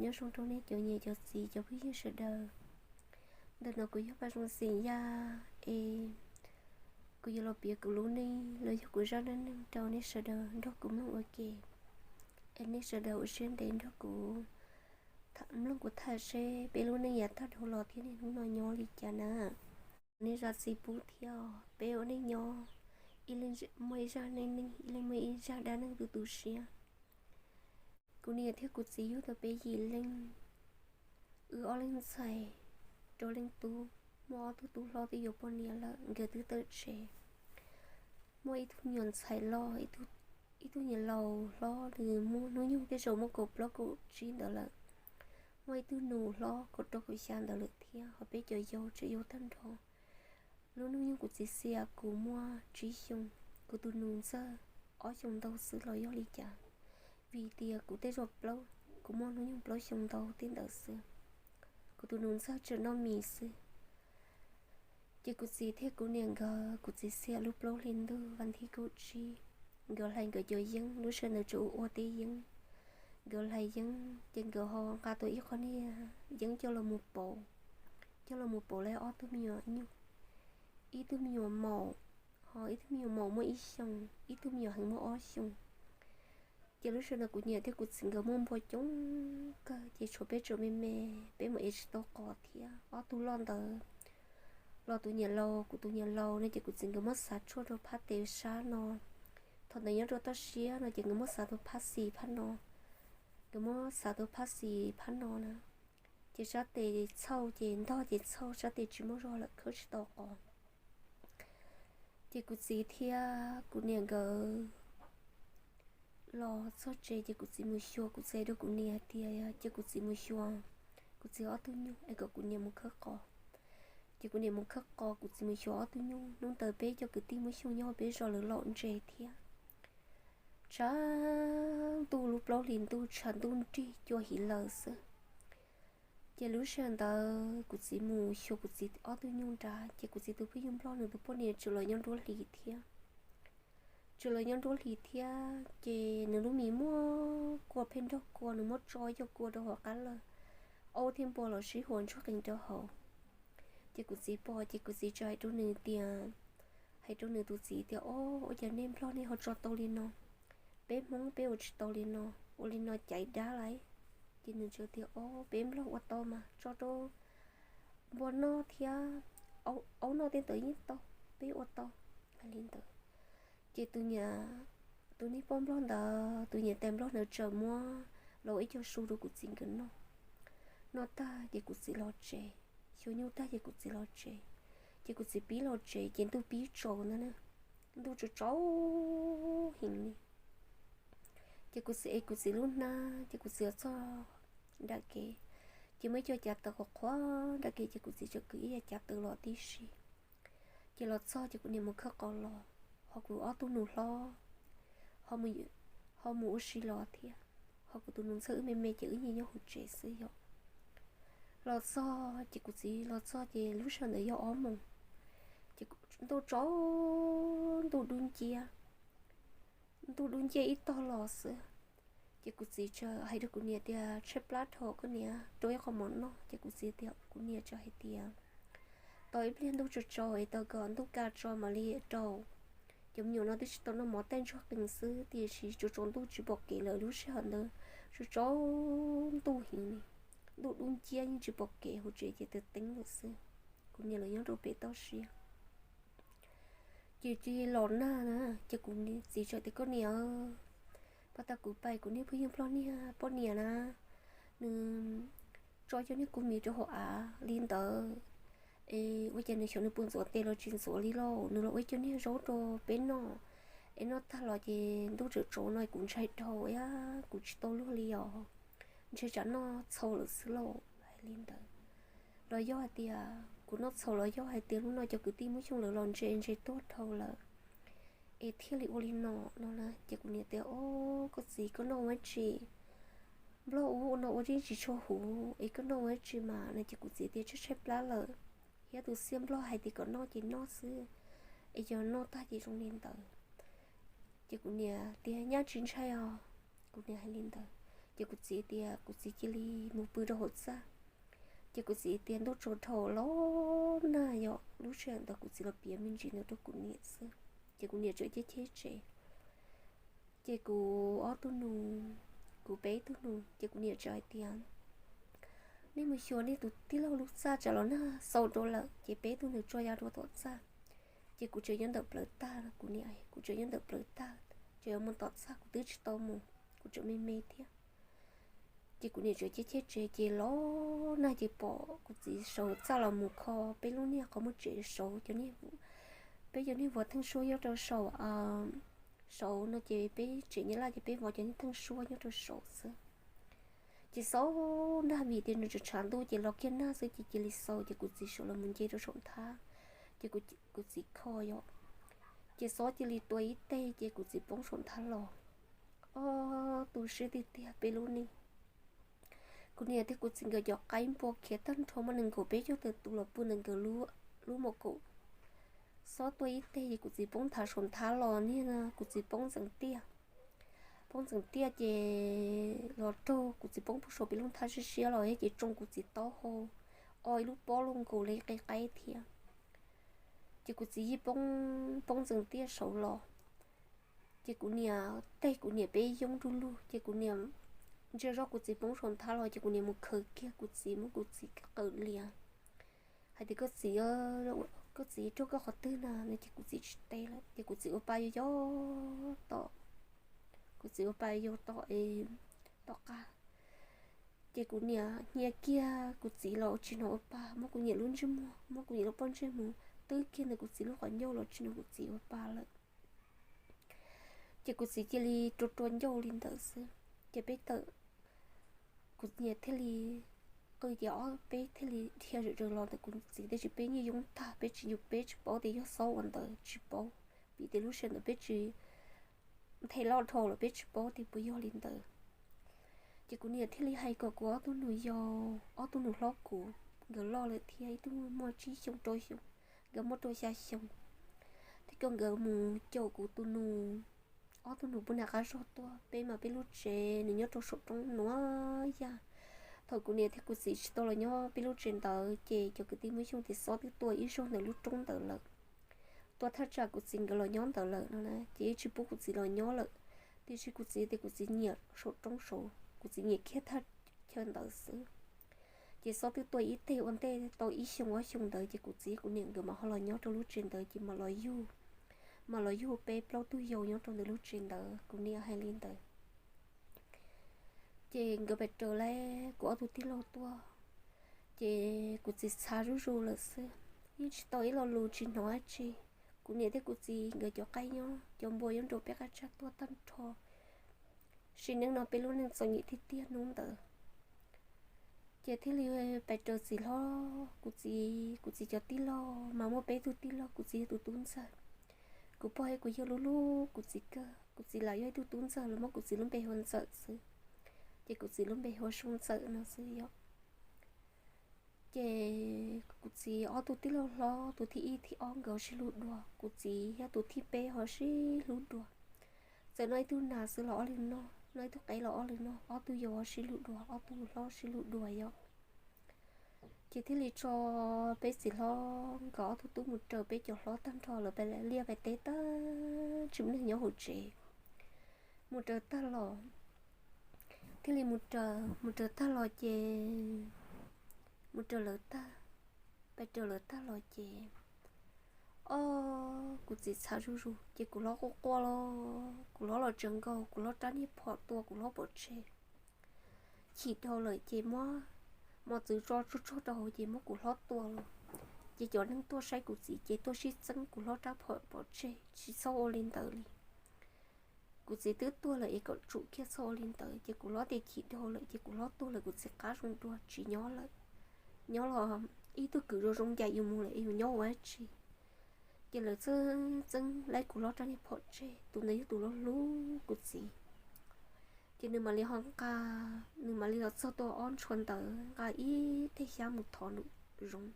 Nyob zoo rau nej cov niam cov txiv cov phooj ywg sawv daws. Ntawm no kuv yog Paj Zoo Xeem Yaj es kuv yuav los piav kuv lub neej los yog kuv zaj neej neeg rau nej sawv daws nrog kuv mloog ua ke. Es nej sawv daws ua siab ntev nrog kuv mloog kuv tham seb peb lub neej yav tag dhau los thiab niaj hnub no nyob li cas na. Nej zam txim pub thiab, peb ua neej nyob, ib leeg muaj ib zaj neej neeg, ib leeg muaj ib zaj dab neeg tu tu siab. Kuv niam thiab kuv txiv yug tau peb yim leej, wb ob leeg ntxhais, rau leej tub, muaj ob tug tub hlob twb yuav poj niam lawm nkawd twb tawm tsev. Muaj ib tug me nyuam ntxhais loj, ib tug niam laus hlob nws muaj hnub nyoog tej zaum muaj kaum plaub kaum tsib ntawd lawm. Muaj ib tug nus hlob kaum rau kaum xya ntawd lawm thiab, ho peb cov yau tseem yau tag nrho. Lub hnub nyoog kuv txiv xiam kuv muaj tsib xyoos, kuv tus nus ntxawg ob xyoos ntau xwb los yog li cas, vim tias kuv tej zaum plaub, kuv muaj hnub nyoog plaub xyoo ntau tej ntawd xwb. Kuv tus nus ntxawg tseem noj mis xwb. Ces kuv txiv thiab kuv niam nkawd, kuv txiv xiam lub plaub hlis ntuj vas thib kaum tsib, nkawd hlais nkawd cov yeeb, lub sij hawm ntawd tseem ua ua teb yeeb. Nkawd hlais yeeb ces nkawd ho nqa tau ib qho niag yeeb coj los mus pauv, coj los mus pauv lawv ob tug me nyuam nyuj, ib tug me nyuam maum, ho ib tug me nyuam maum muaj ib xyoos, ib tug me nyuam heev muaj ob xyoos. Ces lub sij hawm ntawd kuv niam thiab kuv txiv nkawd muaj npua coob kawg, ces tshuav peb tseem me me, peb mus ev tsis tau qos thiab. Ob tug loj ntawd los tus niam laus, kuv tus niam laus no ces kuv txiv nkawd muab xav tshuaj rau phab tes sab no. Thaum ntawd nyob rau toj siab no ces nkawd muab xav rau phab xis phab no, nkawd muab xav rau phab xis phab no na. Ces sab tes txhauj ces ntog ces txhauj, sab tes tsis muaj zog lawm khawb tsis tau qos. Ces kuv txiv thiab kuv niam nkawd los txog tsev ces kuv txiv mus xyuas, kuv txiv hais rau kuv niam hais tias cia kuv txiv mus xyuas kuv txiv ob tug nyuj es kom kuv niam mus khawb qos. Ces kuv niam mus khawb qos, kuv txiv mus xyuas ob tug nyuj. Hnub ntawd peb cov kwv tij Hmoob Xyooj nyob peb zos lawv los ntses thiab. Tshav ntuj, lub plaub hlis ntuj tshav ntuj nrig cua hiv lawm xwb. Ces lub sij hawm ntawd kuv txiv mus xyuas kuv txiv ob tug nyuj nrad, ces kuv txiv tus phooj ywg nplog nws tus poj niam tseem los nyob nruab hlis thiab. Tseem los nyob nruab hlis thiab ces nws lub mis muaj kua pheej nrog kua, nws muab tso ib co kua rau hauv qab lawm, aub thiab npua los sib hua ntsuag qees rau hauv. Ces kuv txiv pom ces kuv txiv txawm hais rau nws tias, hais rau nws tus txiv tias, Ob, ua cas nej nplog nej ho tso tau li no? Peb Hmoob peb ua tsis tau li no, ua li no caiv dab lawm. Ces nws txawm tias, Ob, peb nplog ua tau mas, tso rau npua noj thiab aub noj tej ntawd yeej tau, peb ua tau. Hais li ntawd ces tus niam, tus niag poj nplog ntawd, tus niam tais nplog ntawd txawm muab los ua ib co su rau kuv txiv nkawd noj. Noj tag ces kuv txiv los tsev, xyuas nyuj tag ces kuv txiv los tsev. Ces kuv txiv pib los tsev ces ntuj pib tsaus ntag na, ntuj tsaus tsaus heev li. Ces kuv txiv ev kuv txiv lub hnab ces kuv txiv los txog nram kev, ces muaj ib co cav taws qhuav qhuav nram kev ces kuv txiv txawm kwv ib yav cav taws los tib si. Ces los txog ces kuv niam mus khawb qos los, ho kuv ob tug nus hlob ho mus ua si los thiab, ho kuv tus nus ntxawg wb me me ces wb nyiag nyob hauv tsev xwb yom. Los txog ces kuv txiv los txog ces lub sij hawm ntawd yog ob moos, ces ntuj tsaus, ntuj dub nciab, ntuj dub nciab ib tog los xwb. Ces kuv txiv txawm hais rau kuv niam tias, Tshaib plab dhau koj niam, rau ib qho mov noj. Ces kuv txiv tias, kuv niam txawm hais tias, Tos ib pliag ntuj tsaus tsaus es tos kom ntuj ka tso mam li rau. Cov me nyuam no twb tsis tau noj mov, tej ntsuag qees xwb, tiam sis tsaus tsaus ntuj tsis pom kev lawm, lub sij hawm ntawd tsaus tsaus ntuj heev li, ntuj dub nciab yeej tsis pom kev, hauv tsev ces taws teeb lawm xwb. Kuv niam lawv nyob rau pem toj siab. Ces cia li los nag na, ces kuv txiv txawm tias, Koj niam, pab tau kuv pais, kuv niag phooj ywg nplog niag poj niam na, nws tso cov niag kua mis rau hauv av li ntawd, es ua cas nws xyov nws puas ntxuav tes los tsis ntxuav li lauj, nws los ua ib co niag zaub rau peb noj, es noj tag los ces ntuj tsaus tsaus no kuv ntshai dhau, kuv tsis tau luag li os, ntshe tsam noj txhaum lawm xwb lauj. Hais li ntawd, los yog hais tias kuv noj txhaum los yog hais tias hnub no cov kwv tij Hmoob Xyooj lawv los ntses ntses tuag dhau lawm es thiaj li ua li no no na. Ces kuv niam tias, Ob, koj txiv, koj noj ua dab tsi? Nplog ua ub ua no ua yeej tsis tshua huv es koj noj ua dab tsi mas? No ces kuv txiv tias, Tshaib tshaib plab lawm, thiab tus xiab nplog hais tias kom noj ces noj xwb, es yog noj tag ces zoo li ntawd. Ces kuv niam tias, Nyab tsis ntshai os. Kuv niam hais li ntawd. Ces kuv txiv tias kuv txiv cia li mus pw rau hauv txaj. Ces kuv txiv tias ntuj tsaus dhau los nag, yog lub sij hawm ntawd kuv txiv los piav me ntsis ntawd rau kuv niam xwb. Ces kuv niam tseem cheb cheb tsev. Ces kuv ob tug nus, kuv peb tug nus, ces kuv niam tseem hais tias nej mus xyuas nej tus tij laug lub txaj tsam los nag xau rau lawm. Ces peb tug nus tso ya rau tom txaj. Ces kuv tseem nyob ntawm plawv tag, kuv niam, kuv tseem nyob ntawm plawv tag, tseem yuav mus tom txaj kuv twb tsis tau mus, kuv tseem me me thiab. Ces kuv niam tseem cheb cheb tsev ces los nag ces pom kuv txiv saum txaj los mus kho peb lub niag qhov muag tsev saud cov niag, peb cov niag vuas theej suab nyob rau saum, saud no ces peb tsev nyab laj ces peb vov cov niag theej suab nyob rau saud xwb. Ces xaus nag vim tias nws tseem tshav ntuj ces los kiag nag xwb ces cia li xaus ces kuv txiv sawv los mus nce rau saum nthab. Ces kuv txiv kho yom, ces xob cia li tua ib teg ces kuv txiv poob saum nthab los. Ob, tu siab tiag tiag peb lub neej. Kuv niam thiab kuv txiv nkawd cov qaib npua khiav tag nrho, muaj nees nkaum peb caug tawm tus los pw ntawm nkawd lub mos kaum. Xob tua ib teg ces kuv txiv poob nthav saum nthab los niag, kuv txiv poob ntxeev tiaj. Poob ntxeev tiaj ces los raug kuv txiv poob puag saum peb lub nthab siab siab los thiab ces tsoo kuv txiv taub hau, o ib lub pob luaj nkaus li qe qaib thiab. Ces kuv txiv yeej poob, poob ntxeev tiaj saud los. Ces kuv niam teg kuv niam peb yoob du lug ces kuv niam ntsia zoj kuv txiv poob saum nthab los ces kuv niam mus khaws kiag kuv txiv, muab kuv txiv qawm lias hais tias koj txiv, koj txiv raug koj qhov twg na no ces kuv txiv tsis teb lawm ces kuv txiv ua pa yau yau tom, kuv txiv ua pa yau tom, tom qab. Ces kuv niam hnia kiag kuv txiv los tsis hnov ua pa, muab kuv niam lub ntsej muag, muab kuv niam lub pob ntseg mus twb kiag ntawm kuv txiv lub qhov ncauj los tsis hnov kuv txiv ua pa lawm. Ces kuv txiv cia li rua rua ncauj li ntawd xwb. Ces peb tawm, kuv niam thiaj li qw ces ob peb thiaj li dhia zom zaws los ntawm kuv txiv, tab sis peb yeej yoob tag, peb tsis yus, peb tsis paub tias yog xob ua ntawd, tsis paub, vim tias lub sij hawm ntawd peb tsis nthe loj dhau lawm, peb tsis paub tias puas yog li ntawd. Ces kuv niam thiaj li hais kom kuv ob tug nus yau, ob tug nus hlob kuv, nkawd loj lawm thiab, ib tug muaj tsib xyoo rau xyoo, nkawd muaj rau xya xyoo, thiab kom nkawd mus caum kuv tus nus, ob tug nus puag nram qab zog tuaj. Peb mas peb lub tsev nws nyob rau saum roob nuav yaj. Thaum kuv niam thiab kuv txiv tsis tau los nyob peb lub tsev ntawd ces cov kwv tij Hmoob Xyooj tias xob twb tua ib zaug ntawm lub roob ntawd lawm. Tua thaj tsam kuv txiv nkawd los nyob ntawd lawm no na, ces yeej tsis pub kuv txiv los nyob lawm. Tiam sis kuv txiv tias kuv txiv nyiam saum roob saud, kuv txiv nyiam kiag thaj chaw ntawd xwb. Ces xob twb tua ib teg ua ntej tau ib xyoo ob xyoo ntawd ces kuv txiv kuv niam nkawd mam ho los nyob rau lub tsev ntawd ces mam los yug, mam los yug peb plaub tug yau nyob rau ntawm lub tsev ntawd, kuv niam hais li ntawd. Ces nkawd pes raws li kuv ob tug tij laug tuaj, ces kuv txiv txhav zuj zus lawm xwb, yeej tsis tau ib lo lus tsis hnov dab tsi. Kuv niam thiab kuv txiv nkawd cov qaib nyob, cov npua nyob nraum peb qab tsag tuaj tag nrho. Sim neej no peb lub neej txom nyem tiag tiag hnub ntawd. Ces thiaj li pes raws txiv hlob, kuv txiv, kuv txiv cov tij laug mas muaj peb tug tij laug, kuv txiv yog tus tub ntxawg. Kuv pog thiab kuv yawg hlub hlub kuv txiv kawg, kuv txiv lam yog ib tug tub ntxawg los muab kuv txiv lub npe hu ua Ntxawm xwb, ces kuv txiv lub npe hu ua Soo Ntxawm no xwb yom. Ces kuv txiv ob tug tij laug hlob, tus thib ib thib ob nkawd ho sib hlub dua, kuv txiv thiab tus thib peb ho sib hlub dua. Txawm noj ib tug nas xwb los ob leeg noj, noj ib tug qe los ob leeg noj, ob tug yau ho sib hlub dua, ob tug hlob sib hlub dua yom. Ces thiaj li tso peb txiv hlob nkawd ob tug tub mus raws peb cov hlob tag nrho lawm, peb liaj peb teb tag, tsis muaj neeg nyob hauv tsev. Mus raws tag los, thiaj li mus raws, mus raws tag los ces, mus raws lawv tag, peb raws lawv tag los ces, ob, kuv txiv txhav zuj zus ces kuv hlob quaj quaj los, kuv hlob los tsev nkaus, kuv hlob rab niag phom tua kuv hlob pov tseg. Chim dhau lawm ces muab mos txwv tso tsuag tsuag rau hauv ces muab kuv hlob tua los. Ces cov neeg tuaj saib kuv txiv ces tuaj sib txeeb kuv hlob rab phom pov tseg, tsis txhob ua li ntawd li. Kuv txiv twb tuag lawm es kom tsum kiag txhob ua li ntawd. Ces kuv hlob tias chim dhau lawm ces kuv hlob tuag lawm kuv txiv qab zoo dua tsis nyob lawm. Nyob los ib tug kwv zoo zoo ncaim yus mus lawm es yus nyob ua dab tsi. Ces lawv txeeb txeeb laib kuv hlob rab niag phom tseg, tus ntawd yog tus hlob hlub kuv txiv. Ces nws mam li ho nqa, nws mam li los txog tua ob ntshua ntawd, nqa ib teg xyab mus thov nraum zoov.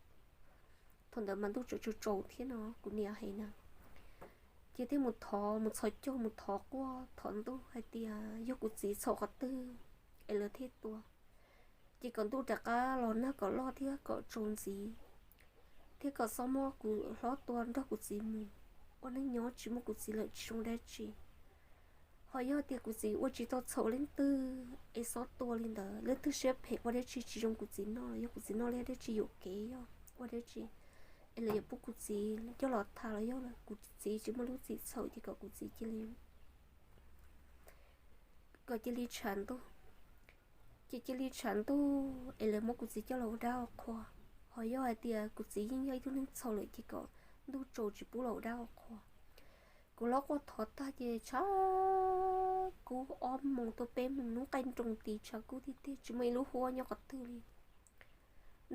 Thaum ntawd mas ntuj tseem tsaus tsaus thiab no, kuv niam hais na. Ces thiaj mus thov, mus txhos caug mus thov quaj thov ntuj hais tias yog kuv txiv txhaum qhov twg, es lawv thiaj tua. Ces kom ntuj rov qab los nag kom loj thiab kom tsaus ntxiv, thiab kom txhob muab kuv hlob tua nrog kuv txiv mus, ua neej nyob tsis muaj kuv txiv lawm tsis zoo dab tsi. Ho yog tias kuv txiv ua tsis tau txhaum leej twg es txhob tua li ntawd, leej twg siab phem ua dab tsi tsis zoo kuv txiv noj los yog kuv txiv noj li dab tsi yuam kev yog ua dab tsi, es lawv yuav pub kuv txiv coj los tham los yog kuv txiv tsis muaj lub txim txhaum ces kom kuv txiv cia li kom cia li tshav ntuj, ces cia li tshav ntuj es lawv muab kuv txiv coj los ua dab ua qhua. Ho yog hais tias kuv txiv yeej yog ib tug neeg txhaum lawm ces kom ntuj tsaus tsis pub los ua dab ua qhua. Kuv hlob quaj thov tag ces tshav kub ob moos tuaj peb moos hnub qaij nroos tis tshav kub tiag tiag tsis muaj ib lub huab nyob qhov twg li.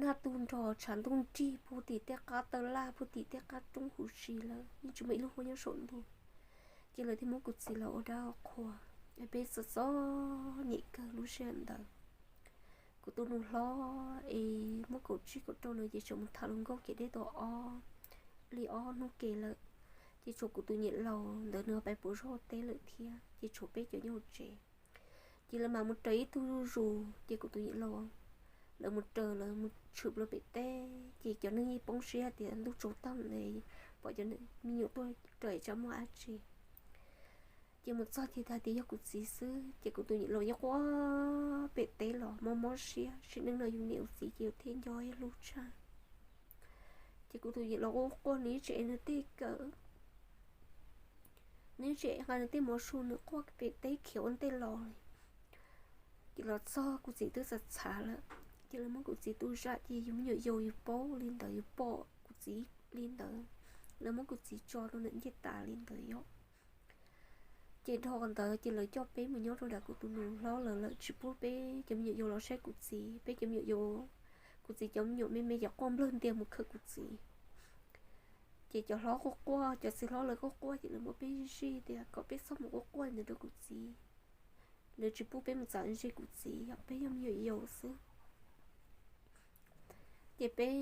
Nag tu nrho tshav ntuj nrig puag tim tej qab taw laj puag tim tej qab roob huv si lawm yeej tsis muaj ib lub huab nyob saum ntuj. Ces lawv thiaj muab kuv txiv los ua dab ua qhua. Peb txom txom nyem kawg lub sij hawm ntawd. Kuv tus nus hlob es muaj kaum tsib kaum rau no ces tseem mus tham hluas nkauj kev deb tau ob li ob hnub ke lawm, ces tshuav kuv tus niam laus ntawd nws pais puas zog teb lawm thiab ces tshuav peb cov nyob hauv tsev. Ces lawv mam mus raws ib tug zuj zus ces kuv tus niam laus lawv mus raws lawv mus tshwm plaws pem teb ces cov neeg yeej poob siab tias ntuj tsaus tag ntawd pom cov me nyuam tuaj raws tsa muaj dab tsi. Ces mus txog ces hais tias yog kuv txiv xwb ces kuv tus niam laus yeej quaj pem teb los mob mob siab, sim neej no yus niam yus txiv ces yus thiaj nco yog hlub tshaj. Ces kuv tus niam laus quaj quaj nws ib tse es nws tej kawm, nws ib tse nqa nws tej mov su nws quaj pem teb khiav ua ntej los li. Ces los txog kuv txiv twb txhav txhav lawm, ces lawv muab kuv txiv tu zam ces yus me nyuam yaus yus paub li ntawd yus pom kuv txiv li ntawd, lawv muab kuv txiv tso rau ntawm ncej tas li ntawd yom. Ces dhau ntawd ces lawv coj peb mus nyob rau nram kuv tus nus hlob lawv lawm tsis pub peb cov me nyuam yaus los saib kuv txiv, peb cov me nyuam yaus, kuv txiv cov me nyuam me me ces quaj nplawg ntias mus khawm kuv txiv. Ces cov hlob quaj quaj cov txiv hlob lawv quaj quaj ces lawv muab peb zij tias kom peb txhob mus quaj quaj ntawd rau kuv txiv. Lawv tsis pub peb mus txav ze kuv txiv yom, peb yog me nyuam yaus xwb. Ces peb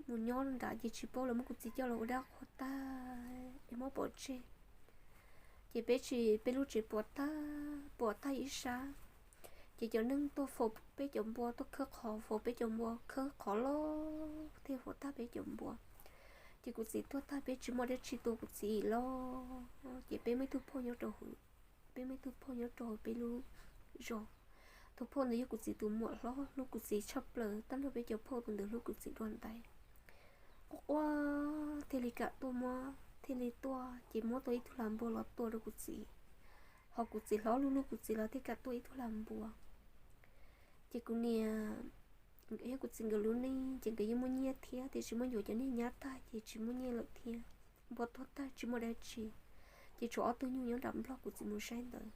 mus nyob nrad ces tsis paub lawv muab kuv txiv coj los ua dab qhua tag es muab pov tseg. Ces peb tsis, peb lub tsev puas tag puas tag ib sab. Ces cov neeg tuaj faus peb cov npua, tuaj khawb qhov faus peb cov npua, khawb qhov loj thiab faus tag peb cov npua. Ces kuv txiv tuag tag peb tsis muaj dab tsi tua kuv txiv los ces peb muaj ib tug phauj nyob rau hauv, peb muaj ib tug phauj nyob rau hauv peb lub zos. Tus phauj ntawd yog kuv txiv tus muam hlob, hlub kuv txiv tshaj plaws, tag nrho peb cov phauj tus ntawd hlub kuv txiv dua ntais. Quaj quaj thiaj li kam tuaj muab, thiaj li tuaj ces muab tau ib tug hla npua los tua rau kuv txiv. Ho kuv txiv hlob hlub hlub kuv txiv los thiaj kam tuaj ib tug hla npua. Ces kuv niam, yog kuv txiv nkawd lub neej ces nkawd yeej muaj nyiaj thiab tiam sis muab yuav cov niag nyab tag ces tsis muaj nyiaj lawm thiab. Npua tuag tag tsis muaj dab tsi, ces tshuav ob tug nyuj nyob nram Nplog kuv txiv mus saib ntawd.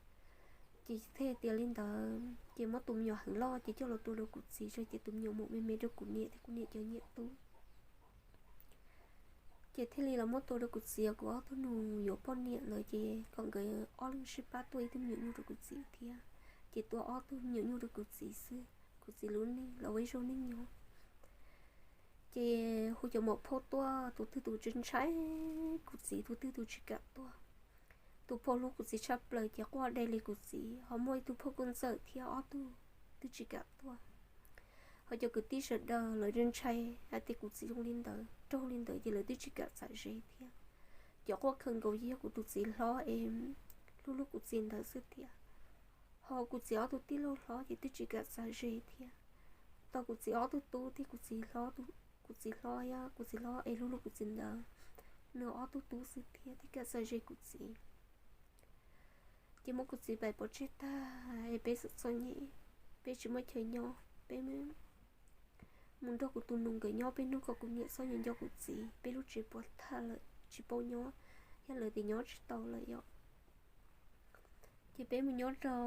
Ces thiaj tias li ntawd ces muab tus me nyuam heev loj ces coj los tua rau kuv txiv tso ces tus me nyuam mus me me rau kuv niam thiab kuv niam cov niam tub. Ces thiaj li los muab tua rau kuv txiv, kuv ob tug nus yuav poj niam ntawd ces kom nkawd ob leeg sib pab tua ib tug me nyuam nyuj rau kuv txiv thiab. Ces tua ob tug me nyuam nyuj rau kuv txiv xwb, kuv txiv lub neej los ua ib zaug neej nyob. Ces hu cov maum phauj tuaj, tus twg tus tsis ntshai kuv txiv, tus twg tus tsis kam tuaj. Tus phauj hlub kuv txiv tshaj plaws ces quaj dai li kuv txiv, ho muaj ib tug phauj kuj ntxawm thiab ob tug twb tsis kam tuaj. Ho cov kwv tij sawv daws lawv ntshai hais tias kuv txiv zoo li ntawd raug li ntawd ces lawv twb tsis kam txav ze thiab. Cov quaj khaws nkaus ces yog kuv tus txiv hlob es hlub hlub kuv txiv ntawd xwb thiab. Ho kuv txiv ob tug tij laug hlob ces twb tsis kam txav ze thiab. Tau kuv txiv ob tug tub thiab kuv txiv hlob, kuv txiv hlob, kuv txiv hlob es hlub hlub kuv txiv ntawd, nws ob tug tub xwb thiab twb kam txav ze kuv txiv. Ces muab kuv txiv pais pov tseg tag es peb txom txom nyem, peb tsis muaj chaw nyob, peb mus nrog kuv tus nus nkawd nyob peb hnub kom kuv niam txhob nco nco kuv txiv, peb lub tsev puas tag lawm tsis paub nyob, yog lawv tias nyob tsis tau lawm yom. Ces peb mus nyob rau,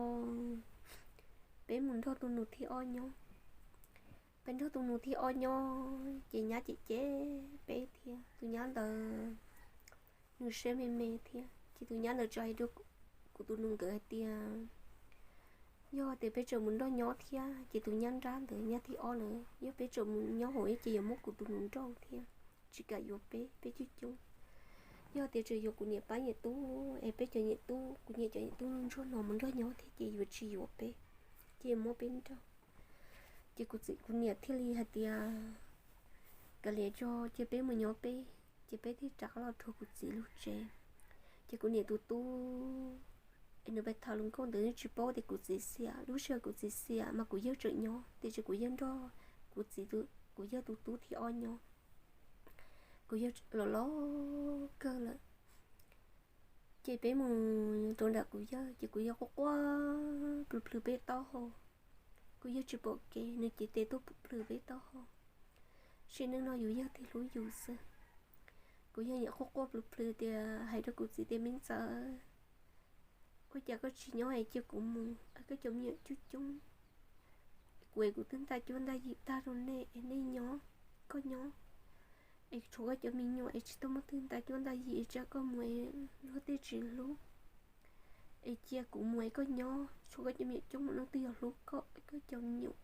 peb mus nrog tus nus thib ob nyob. Peb nrog tus nus thib ob nyob ces nyab cem cem peb thiab, tus nyab ntawd nws siab me me thiab ces tus nyab ntawd tsa hais rau kuv tus nus nkawd hais tias yog tias peb tseem mus nrog nyob thiab ces tus nyab nrab ntawd nyab thib ob ntawd yog peb tseem mus nyob hauv ces yuav muab kuv tus nus nrauj thiab tsis kam yuav peb, peb coob coob. Yog tias tseem yuav kuv niam pab niam tub es peb cov niam tub, kuv niam cov niam tub ntsuag no mus nrog nyob thiab ces yuav tsis yuav peb, ces muab peb nrauj. Ces kuv txiv kuv niam thiaj li hais tias, kav liam tso, ces peb mus nyob peb. Ces peb thiaj rov qab los rau kuv txiv lub tsev. Ces kuv niam tus tub, es nws pais tham hluas nkauj ntawd nws tsis paub tias kuv txiv xiam. Lub sij hawm kuv txiv xiam mas kuv yawg tseem nyob, tiam sis kuv yawg nrog kuv txiv, kuv yawg tus tub thib ob nyob. Kuv yawg los los kawg lawm. Ces peb mus rau nram kuv yawg, ces kuv yawg quaj quaj plws plhws peb taub hau. Kuv yawg tsis pom kev, nws cev tes tuaj plhws peb taub hau. Sim neej no yus yawg thiaj hlub yus xwb. Kuv yawg niam quaj quaj plws plhws tias, hais rau kuv txiv tias, me ntxawm, ua cas koj tsis nyob es cia kuv mus, koj cov me nyuam coob coob, kuv es kuv twb ntaj cuab ntaj yim tag rau nej es nej nyob, koj nyob es tshuav koj cov me nyuam es tsis tau muaj twg ntaj cuab ntaj yim es tsam koj mus es luag tej tsis hlub. Es cia kuv mus es koj nyob, tshuav koj cov me nyuam coob mus, leej twg yog hlub koj, koj cov me nyuam.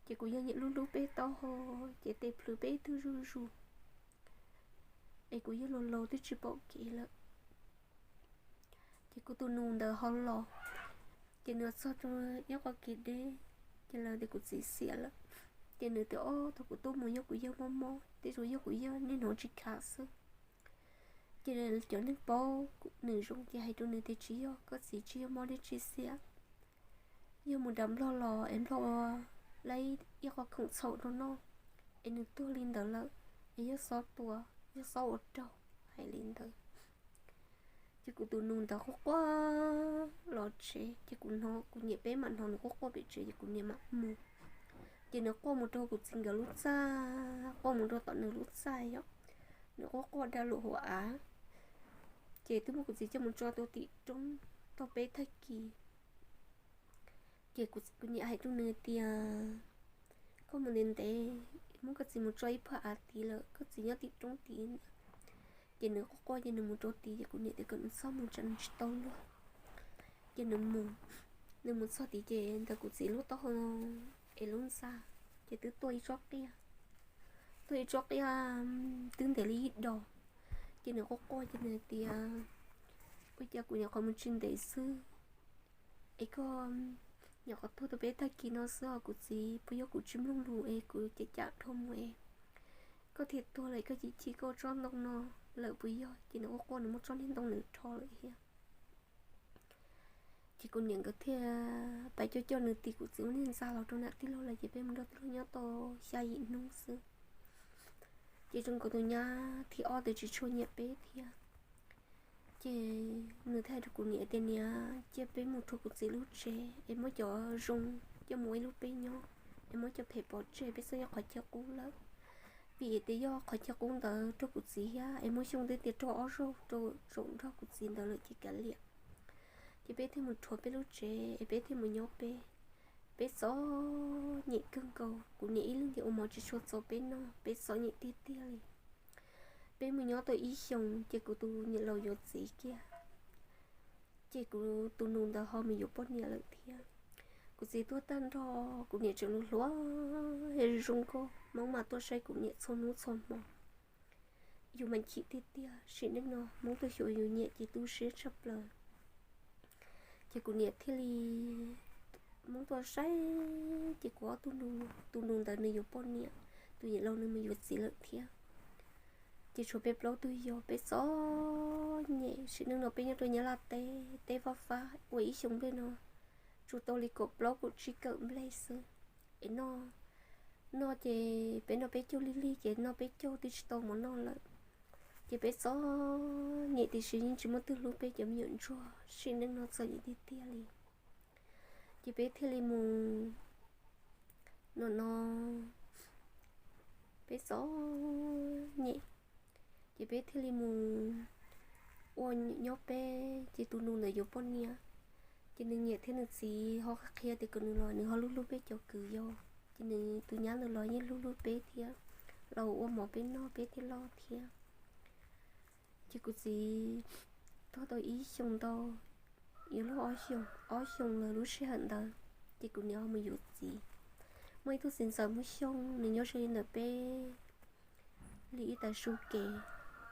Ces kuv yawg niam hlub hlub peb taub hau, ces tes plhws peb ib tug zuj zus. Es kuv yawg laus laus twb tsis pom kev lawm. Ces kuv tus nus ntawd ho los, ces nws txog rau ib qho kev deb, ces lawv tias kuv txiv xiam lawm. Ces nws tias, ob, thaum kuv tuaj mus yog kuv yawg mob mob, tej zaum yog kuv yawg niaj hnub tsis khav xwb. Ces cov neeg paub nws zoo ces hais rau nws tias, tsis yog, koj txiv tsis yog mob dab tsi xiam, yog mus nram nplog los es nplog ua ib qho khoom txhaum rau noj, es nws tuag li ntawd lawm, es yog xob tua, yog xob ua raug, hais li ntawd. Ces kuv tus nus ntawd quaj quaj los tsev, ces kuv hnov, kuv niam peb mam hnov nws quaj quaj pem tsev, ces kuv niam mam mus. Ces nws quaj mus rau kuv txiv nkawd lub txaj, quaj mus rau tom nws lub txaj yom, nws quaj quaj dag lus hauv av. Ces twb muab kuv txiv coj mus tso rau tim roob tau peb tag kis. Ces kuv niam hais rau nws tias, koj mus ntev ntev, muab koj txiv mus tso ib phab av tid lawm, koj txiv nyob tim roob tid. Ces nws quaj quaj ces nws mus rau tid, ces kuv niam tias kom nws txhob mus tsam nws tsis tau luag. Ces nws mus, nws mus txog tid ces ntawm kuv txiv lub taub hau es lub ntxa, ces twb tuaj ib tsob qiaj, tuaj ib tsob qiaj twb ntev li ib dos. Ces nws quaj quaj ces nws hais tias, ua cas kuv nyuam qhuav mus tsis ntev xwb es koj nyuam qhuav tuag tau peb tag kis no xwb os kuv txiv, puas yog kuv tsis mloog lus es kuv cam cam dhau mus es koj thiaj tuag lawm, koj chim chim koj ua tsob ntoo no lawm puas yog? Ces nws quaj quaj nws muab tsob niag ntoo nws rho lawm thiab. Ces kuv niam nkawd thiaj pais coj coj nws tim kuv txiv lub niag ntxa los rau nram tij laug lawm, ces peb mus nrog tij laug nyob tau xya yim hnub xwb. Ces zoo nkaus tus nyab thib ob ntawd tsis tshua nyiam peb thiab. Ces nws thiaj hais rau kuv niam tias, niam, cia peb mus rau kuv txiv lub tsev es muab cov zoo coj mus ua ib lub peb nyob, es muab cov phem pov tseg, peb txhob nyob qhov chaw qub lawm. Vim tias yog qhov chaw qub ntawd raug kuv txiv thiab es muab Xyooj twb tias raug ob zaug rau zaum nrog kuv txiv ntawd lawm ces kav liam. Ces peb thiaj mus rhuav peb lub tsev es peb thiaj mus nyob peb. Peb txom nyem kawg nkaus, kuv niam ib leeg thiaj ua mov tsis tshua txaus peb noj, peb txom nyem tiag tiag li. Peb mus nyob tau ib xyoos ces kuv tus niam laus yuav txiv kiag. Ces kuv tus nus ntawd ho mus yuav poj niam lawm thiab. Kuv txiv tuag tag nrho, kuv niam tseem hluas hluas zoo nkauj, Hmoob mas tuaj saib kuv niam txhua hnub txhua hmo. Yus mas chim tiag tiag, sim neej no Hmoob tuaj xyuas yus niam ces tu siab tshaj plaws. Ces kuv niam thiaj li, Hmoob tuaj saib ces kuv ob tug nus, tus nus ntawd nws yuav poj niam, tus niam laus nws mus yuav txiv lawm thiab. Ces tshuav peb plaub tug yau, peb txom nyem, sim neej no peb nyob rau Nyab Laj teb, teb fab fab, ua ib xyoo nplej no tsuas tau li kaum plaub kaum tsib kawm nplej xwb. Es noj, noj ces peb noj peb caug lig lig ces noj peb caug twb tsis tau mov noj lawm. Ces peb txom nyem tiam sis yeej tsis muaj twg hlub peb cov me nyuam ntsuag, sim neej no txom nyem tiag tiag li. Ces peb thiaj li mus, no no, peb txom nyem, ces peb thiaj li mus ua nyob peb, ces tus nus ntawd yuav poj niam. Ces nws niam thiab nws txiv ho qhia tias kom nws los, nws ho hlub hlub peb cov kwv yau. Ces nws tus nyab ntawd los yeej hlub hlub peb thiab, los ua mov peb noj peb thiaj loj thiab. Ces kuv txiv tuag tau ib xyoos ntau, yuav luag ob xyoos, ob xyoos lawm lub sij hawm ntawd, ces kuv niam ho mus yuav txiv. Muaj ib tug txiv ntxawm Hmoob Xyooj, nws nyob ze li ntawm peb li ib tag su kev,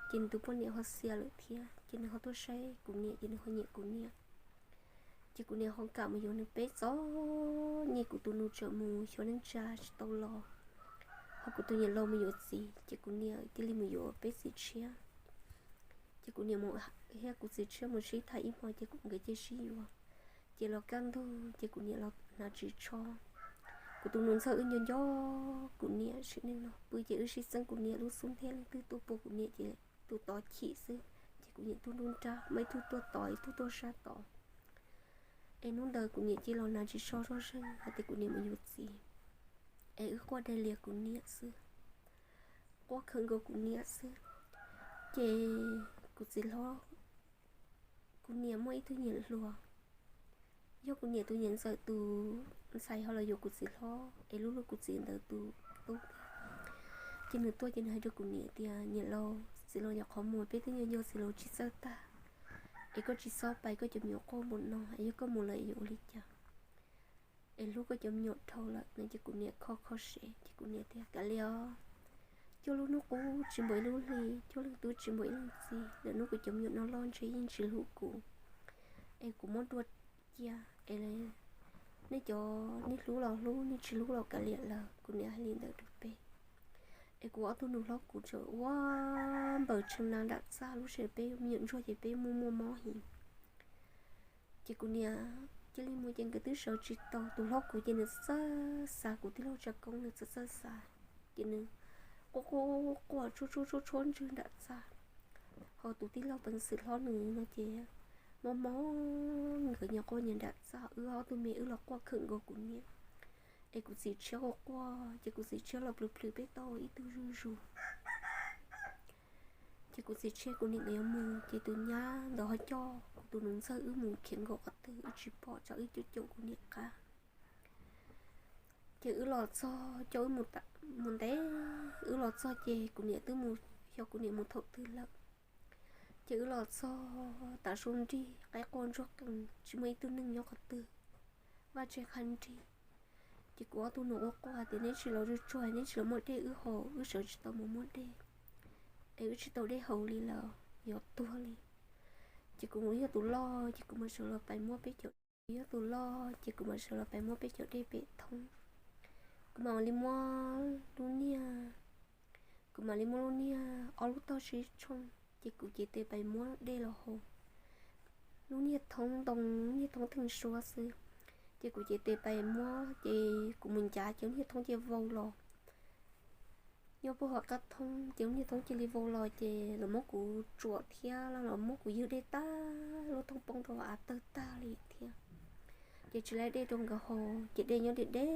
ces nws tus poj niam ho xiam lawm thiab, ces nws ho tuaj saib kuv niam, ces nws ho nyiam kuv niam. Ces kuv niam ho kam mus yuav nws peb txom nyem, kuv tus nus tseem mus xyuas neej tsa tsis tau los, ho kuv tus niam laus mus yuav txiv, ces kuv niam thiaj li mus yuav peb txiv tshiab. Ces kuv niam thiab kuv txiv tshiab mus sib tham ib hmo ces nkawd cia li sib yuav. Ces los kaj ntug ces kuv niam los hnav ris tsho. Kuv tus nus ntxawg wb nco nco kuv niam sim neej no pw ces wb sib txeeb kuv niam lub xub ntiag, leej twg tuaj pua kuv niam ces tus tod chim xwb, ces kuv niam tuaj nruab nrab, muaj ib tug tuaj tod ib tug tuaj sab tod. Es hnub ntawd kuv niam cia li los hnav ris tsho zoj zeeg hais tias kuv niam mus yuav txiv, es wb quaj dai lias kuv niam xwb, quaj khawm nkaus kuv niam xwb. Ces kuv txiv hlob, kuv niam muaj ib tug niam hluas, yog kuv niam tus niam ntxawm tus ntxhais ho los yuav kuv txiv hlob, es lub lub kuv txiv ntawd tus tub. Ces nws tuaj ces nws hais rau kuv niam tias, niam laus, txiv laus nyuam qhuav mus, peb twb nco nco txiv laus tsis txawj tag, es koj tsis txhob pais, koj cov me nyuam quaj npaum no, es yog koj mus lawm yuav ua li cas? Es hlub koj cov me nyuam dhau lawm no. Ces kuv niam kho kho siab ces kuv niam tias, kav liam os, cuaj lub hnub qub tsis npaum ib lub hli, cuaj leeg tub tsis npaum ib leeg txiv, lwm hnub kuv cov me nyuam no loj ntshe yeej tsis hlub kuv, es kuv muab dua cia, es nej cov, nej hlub los hlub, nej tsis hlub los kav liam lawm. Kuv niam hais li ntawd rau peb. Es kuv ob tug nus hlob kuv tseem ua npaws tshee na nram txaj, lub sij hawm peb me nyuam ntsuag ces peb muaj muaj mob heev. Ces kuv niam cia li mus ces nkawd twb sawv tsis tau. Tus hlob kuv ces nws txawj xav kuv tij laug tsa koob, nws txawj txawj xav, ces nws quaj quaj quaj tshuab tshuab tshuab tshuab ntswg nram txaj. Ho tus tij laug peev xwm hlob nws no ces mob mob, nkawd nyias quaj nyias nram txaj, wb ob tug me wb los quaj khawm nkaus kuv niam. Es kuv txiv tshiab quaj quaj ces kuv txiv tshiab los plhws plhws peb tau ib tug zuj zus. Ces kuv txiv tshiab kuv niam nkawd yuav mus ces tus nyab ntawd ho coj kuv tus nus ntxawg wb mus khiav nkaum qhov twg wb tsis pom, tsam wb caum caum kuv niam qab. Ces wb los txog, coj wb mus ntev, wb los txog ces kuv niam twb mus, xyov kuv niam mus thaum twg lawm. Ces wb los txog tav su nrig, qaib qua ntsuag qees, tsis muaj ib tug neeg nyob qhov twg, vaj tse qha nrig. Ces kuv ob tug nus quaj quaj tias, neb tsis los zuj zus, neb tsis los muab dej wb haus, wb sawv tsis tau mus muab dej, es wb tsis tau dej haus li lawm, yuav tuag li. Ces kuv yog tus loj ces kuv mam sawv los pais muab peb caug, yog tus loj ces kuv mam sawv los pais muab peb caug dej pem thoob. Kuv mam li muab lub niag, kuv mam li muab lub niag ob lub tog sib tshooj, ces kuv cev tes pais muab dej los haus. Lub niag thoob ntoo, niag thoob theej suab xwb, ces kuv cev tes pais muab, ces kuv mus ncav ces lub niag thoob cia vau los. Nyob puag hauv qab thoob ces lub niag thoob cia li vau los, ces lawv muab kuv tsuam thiab los muab kuv ywg dej tag, lub thoob poob rau av tawg tag li thiab. Ces tsis laib dej rau nkawd haus, ces dej nyob deb deb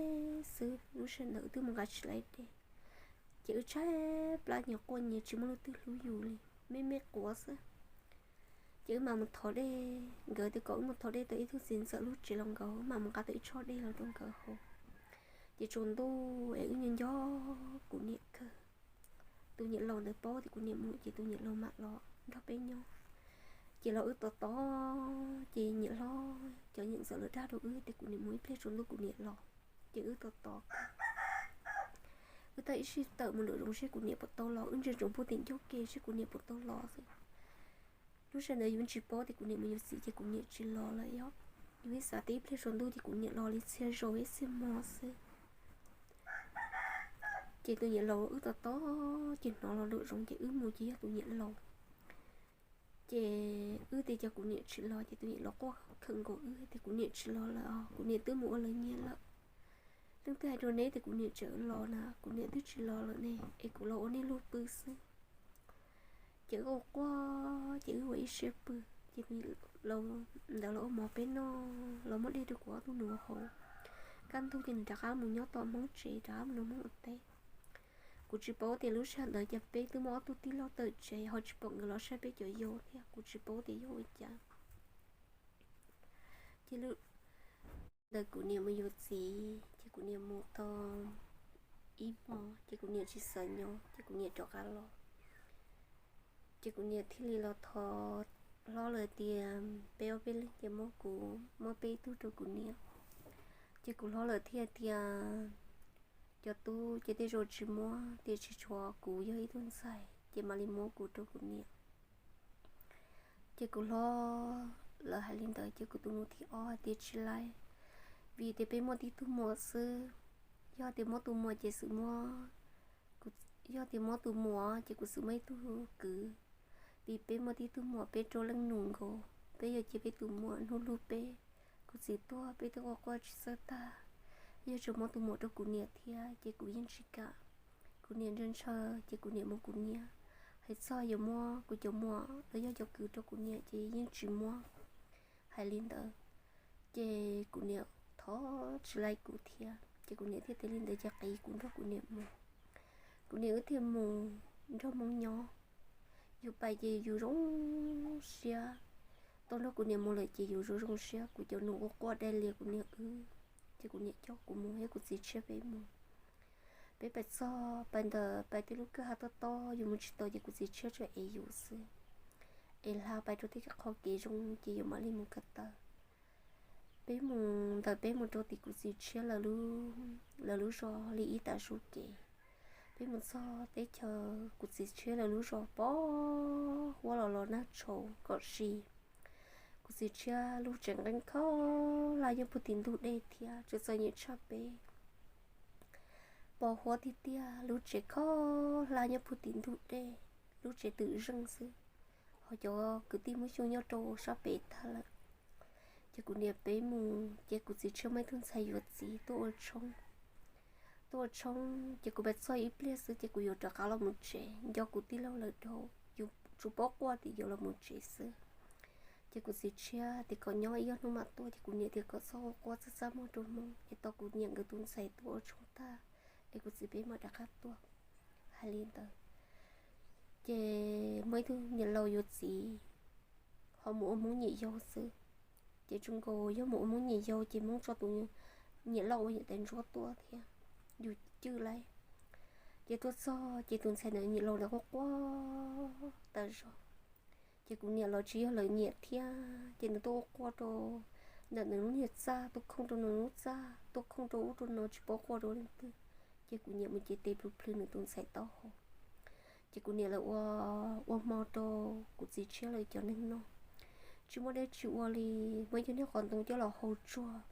xwb, lub sij hawm ntawd wb twb mus nqa tsis laib dej. Ces wb tshaib plab nyias quaj nyias tsis muaj leej twg hlub yus li, me me quav xwb. Ces wb mam mus thov dej, nkawd tias kom wb mus thov dej tau ib tug txiv ntxawm lub tsev los nkaus, wb mam mus nqa tau ib tshob dej los rau nkawd haus. Ces tsaus ntuj es wb nco nco kuv niam kawg. Tus niam laus ntawd paub tias kuv niam mus ces tus niam laus mam los nrog peb nyob. Ces los wb tos tos, ces niam hlob, cov niam ntxawm lawv dag rau wb tias kuv niam mus ib pliag tsaus ntuj kuv niam los. Ces wb tos tos, wb tab ib sij tawm mus nraum zoov seb kuv niam puas tau los, wb ntsia ntsoov puag tim ncauj ke seb kuv niam puas tau los xwb. Lub sij hawm ntawd yus tsis paub tias kuv niam mus yuav txiv ces kuv niam tsis los lawm yom. Yus ib xav tias ib pliag tsaus ntuj ces kuv niam los li txhia zaus ib txhia hmo xwb. Ces tus niam laus wb tos tos, ces hnov los nraum zoov ces wb mus ces yog tus niam laus. Ces wb tias cas kuv niam tsis los, ces tus niam laus quaj khawm nkaus wb tias kuv niam tsis los lawm os, kuv niam twb mus ua lawv nyiag lawm. Leej twg hais rau neb tias kuv niam tseem los na, kuv niam twb tsis los lawm ne, es kuv los ua nej luag pw xwb. Ces wb ua quaj, ces wb ua ib siab pw, ces tus niam laus ntawd los ua mov peb noj, los muab dej rau kuv ob tug nus haus. Kaj ntug ces nws rov qab mus nyob tom Hmoob tsev, rov qab mus nrog Hmoob ua teb. Kuv tsis paub tias lub sij hawm ntawd ces peb twb muaj ob tug tij laug tawm tsev ho tsis pom nkawd los saib peb cov yau thiab, kuv tsis paub tias yog ua cas. Ces ntawd kuv niam mus yuav txiv, ces kuv niam mus tau ib hmo, ces kuv niam tsis xav nyob, ces kuv niam rov qab los. Ces kuv niam thiaj li los thov hlob lawv tias peb ob peb leeg ces muab kuv, muab peb ib tug rau kuv niam. Ces kuv hlob lawv thiaj tias cov tub ces tej zaum tsis muab, tiam sis tshuav kuv yog ib tug ntxhais ces mam li muab kuv rau kuv niam. Ces kuv hlob lawv hais li ntawd ces kuv tus nus thib ob hais tias tsis laib, vim tias peb muaj tib tug muam xwb. Yog tias muab tus muam ces xwm muab, yog tias muab tus muam ces kuv xwm muab ib tug kwv. Vim peb muaj tib tug muam peb rau leej nus nkaus, peb yuav cia peb tus muam hnub hlub peb. Kuv txiv tuag peb twb quaj quaj tsis txawj tag, yog tseem muab tus muam rau kuv niam thiab ces kuv yeej tsis kam. Kuv niam ntshaw ntshaw ces kuv niam mus kuv niam, hais txog yuav muab kuv cov muam los yog cov kwv rau kuv niam ces yeej tsis muab. Hais li ntawd ces kuv niam thov tsis laib kuv thiab ces kuv niam thiaj tias li ntawd ces qiv kuv nrog kuv niam mus. Kuv niam wb thiaj mus nrog Hmoob nyob. Yus pais ces yus zoo siab, tau nrog kuv niam mus lawm ces yus zoo zoo siab. Kuv cov nus quaj quaj dai lias kuv niam wb, ces kuv niam coj kuv mus thiab kuv txiv tshiab peb mus. Peb pais txog pais ntawm pais tej lub kwj ha tob tob yus mus tsis tau ces kuv txiv tshiab tsuas ev yus xwb, es hla pais rau tej qho kev zoo ces yus mam li mus ko taw. Peb mus ntawm peb mus rau tim kuv txiv tshiab lawv lub zos li ib tag su kev. Peb mus txog teb chaws kuv txiv tshiab lawv lub zos pos huab los los nag tshauv kom si. Kuv txiv tshiab lub tsev nqeeb khob hlab nyob puag tim ntug dej thiab tseem txom nyem tshaj peb. Pos huab tiag tiag, lub tsev khob hlab nyob puag tim ntug dej, lub tsev twm zeej xwb, ho cov kwv tij Hmoob Xyooj nyob rau sab pem tag lawm. Ces kuv niam peb mus ces kuv txiv tshiab muaj ib tug ntxhais yuav txiv tuaj ua tshoob. Tuaj ua tshoob ces kuv pais txog ib pliag xwb ces kuv yuav rov qab los mus tsev, nco kuv tij laug lawv dhau, yus tsuas paub quaj tias yuav los mus tsev xwb. Ces kuv txiv tshiab tias kom nyob ib ob hnub mam tuaj, ces kuv niam tias kom txhob quaj txaj txaj muag rau Hmoob es tau kuv niam nkawd tus ntxhais tuaj ua tshoob tag es kuv txiv peb mam rov qab tuaj. Hais li ntawd ces muaj ib tug niam laus yuav txiv, ho mus ua Hmoob nyiam yau xwb. Ces tsuas nkaus yog mus ua Hmoob nyiam yau ces Hmoob tso tus niam loj ua niam tais ntsuab tuaj thiab, yus cwj laij. Ces tuaj txog ces tus ntxhais ntawd niam laus ntawd quaj quaj tas zog. Ces kuv niam los tsis yog lawv niam thiab, ces nws tuaj ua quaj rau ntawm nws lub niag txaj, tuaj khooj rau nws lub txaj, tuaj khooj rau ub rau no tsis paub quaj rau leej twg. Ces kuv niam mus cev tes plhws plhws nws tus ntxhais taub hau. Ces kuv niam lawv ua, ua hmo rau kuv txiv tshiab lawv cov neeg noj. Tsis muaj dab tsi ua li, muaj ib co niag qos ntoo coj los hau tsuag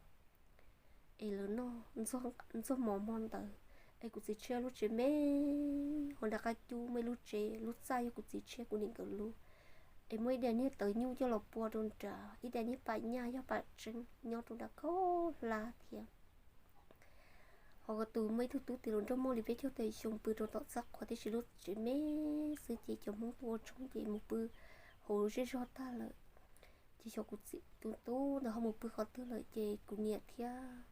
es lawv noj ntxuag mov hmo ntawd. Es kuv txiv tshiab lub tsev me, ho nram qab cub muaj ib lub tsev, lub txaj yog kuv txiv tshiab kuv niam nkawd lub. Es muaj ib daim niag tawv nyuj coj los pua rau nrad, ib daim niag pam nyaj yog pam tseeb nyob rau nram khaub hlab thiab. Ho kuv tus muaj ib tug tub tis laus nraug muaj li peb caug tawm xyoo pw rau tom txaj qhua, tiam sis lub tsev me xwb ces cov Hmoob tuaj ua tshoob ces mus pw hauv zej zog tag lawm. Ces xyov kuv txiv tus tub ntawd ho mus pw qhov twg lawm, ces kuv niam thiab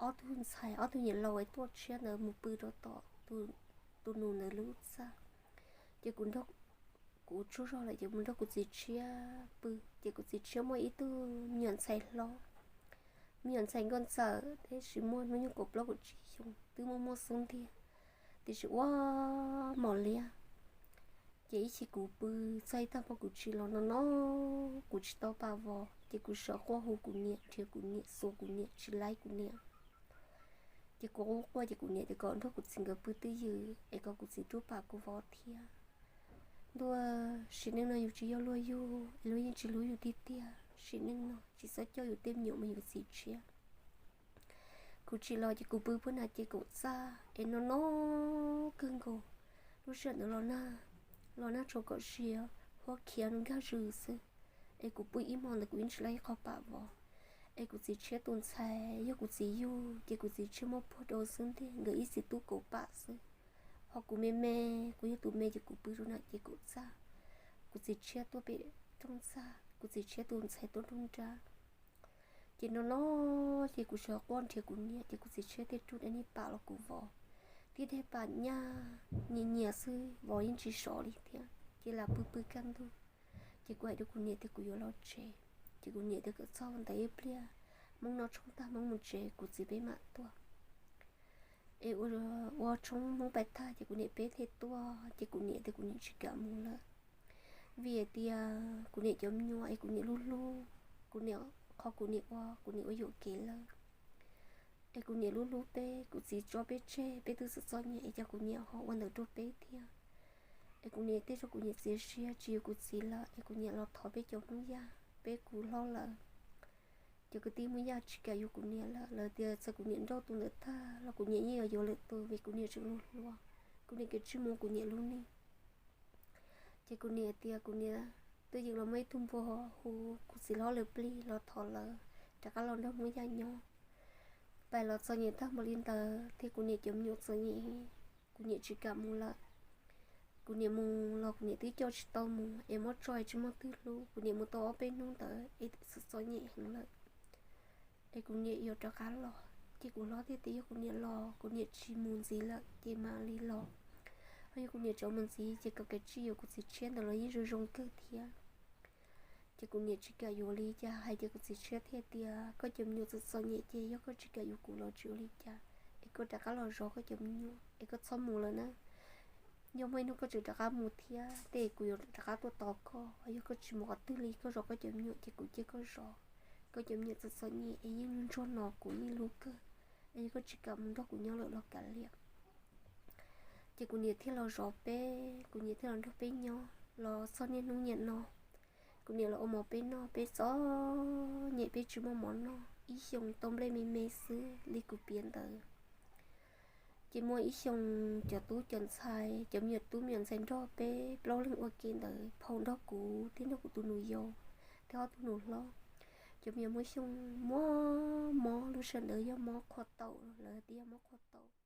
ob tug ntxhais ob tug niam laus es tuaj tshiab ntawd mus pw rau tom tus nus ntawd lub txaj. Ces kuv nrog, kuv tsaug zog lawm ces mus nrog kuv txiv tshiab pw. Ces kuv txiv tshiab muaj ib tug me nyuam ntxhais hlob, me nyuam ntxhais nkauj ntxawm, tiam sis muaj hnub nyoog kaum plaub kaum tsib xyoo, twb muaj muaj xub ntiag, tiam sis ua mos liab. Ces ib chim kuv pw txog ib tag hmo kuv tsis los no no, kuv tsis tau pam vos, ces kuv sawv quaj hu kuv niam, nrhiav kuv niam, xuas kuv niam, tsis laib kuv niam. Ces kuv quaj quaj ces kuv niam tias kom nrog kuv txiv nkawd pw twj ywm es kom kuv txiv tuaj pam kuv vos thiab. Ntuj, sim neej no yus tsis yog luag yug es luag yeej tsis hlub yus tiag tiag, sim neej no tsis txhob coj yus tej me nyuam mus yuav txiv tshiab. Kuv tsis los ces kuv pw puag nram ces kaum txaj es no no kawg nkaus. Lub sij hawm ntawd los nag, los nag tshauv kom sia, huab khiav nkag zws xwb. Es kuv pw ib hmo ntawd kuv yeej tsis laib ib qho pam vos. Es kuv txiv tshiab tus ntxhais yog kuv txiv yug, ces kuv txiv tshiab muab puag rau xwb ntiag, nkawd ib txiv tub kauv pam xwb. Ho kuv me me, kuv yog tus me ces kuv pw rau nram ces kaum txaj. Kuv txiv tshiab tuaj pem rooj txaj, kuv txiv tshiab tus ntxhais tuaj rooj nrab. Ces no no, ces kuv sawv quaj nrhiav kuv niam, ces kuv txiv tshiab thiaj rub dab niag pam los kuv vov. Tib daim pam nyaj nyias nyias xwb, vov yeej tsis sov li thiab, ces lam pw pw kaj ntug. Ces kuv hais rau kuv niam tias kuv yuav los tsev, ces kuv niam tias kom txhob ua ntawd ib pliag, Hmoob noj tshoob tag Hmoob mus tsev kuv txiv peb mam tuaj. Es ua tshoob Hmoob pais tag ces kuv niam peb thiaj tuaj, ces kuv niam tias kuv niam tsis kam mus lawm, vim hais tias kuv niam cov me nyuam es kuv niam hlub hlub, kuv niam, qhov kuv niam ua, kuv niam ua yuam kev lawm. Es kuv niam hlub hlub peb, kuv txiv tso peb tseg, peb twb txom txom nyem es cas kuv niam ho ua ntawd rau peb thiab. Es kuv niam thiaj tso kuv niam txiav sia tsis yuav kuv txiv lawm, es kuv niam los thov peb cov Hmoob Yaj peb kuv hlob lawm. Cov kwv tij Hmoob Yaj tsis kam yuav kuv niam lawm, lawv tias txawm kuv niam nrauj tus ntawd tag los kuv niam yeej yuav yuav lwm tus vim kuv niam tseem hluas hluas, kuv niam kev tsij mus kuv niam lub neej. Ces kuv niam tias kuv niam twb yeej los muaj ib tug npua hu kuv txiv hlob lawv plig los thov lawv rov qab los nrog Hmoob Yaj nyob. Pais los txom nyem tag npaum li ntawd thiab kuv niam cov me nyuam txom nyem, kuv niam tsis kam mus lawm. Kuv niam mus los kuv niam twb coj tsis tau mus es muab tso tsis muaj twg hlub, kuv niam mus tau ob peb hnub ntawd es txom txom nyem heev lawm. Es kuv niam yuav rov qab los, ces kuv hlob thiaj tias yog kuv niam los kuv niam tsis mus ntxiv lawm ces mam li los, ho yog kuv niam rov mus ntxiv ces kom kev tsij yuav kuv txiv tshiab ntawd los yeej zoo zoo kawg thiab. Ces kuv niam tsis kam yuav li cas, hais tias kuv txiv tshiab thiaj tias koj cov me nyuam txom txom nyem ces yog koj tsis kam yuav kuv los tsis ua li cas, es koj rov qab los zov koj cov me nyuam es koj txhob mus lawm na. Yog muaj ib hnub koj tseem rov qab mus thiab tej kuv yuav rov qab tuaj tos koj, yog koj tsis mus qhov twg li koj zov koj cov me nyuam ces kuv cia koj zov. Koj cov me nyuam txom txom nyem es yeej ntsuag no kuv yeej hlub kawg, es yog koj tsis kam mus nrog kuv nyob lawm los kav liam. Ces kuv niam thiaj los zov peb, kuv niam thiaj los nrog peb nyob los txog niaj hnub niam no. Kuv niam los ua mov peb noj, peb txom nyem peb tsis muaj mov noj, ib xyoos tau nplej me me xwb li kuv piav ntawd. Ces muaj ib xyoos cov tub cov ntxhais, cov me nyuam tub me nyuam ntxhais nrog peb plaub leeg ua ke ntawd phau nrog kuv thiab nrog kuv tus nus yau thiab ob tug nus hlob. Cov me nyuam muaj xyoo muaj mob, lub sij hawm ntawd yog mob qhua taum, lawv tias yog mob qhua taum.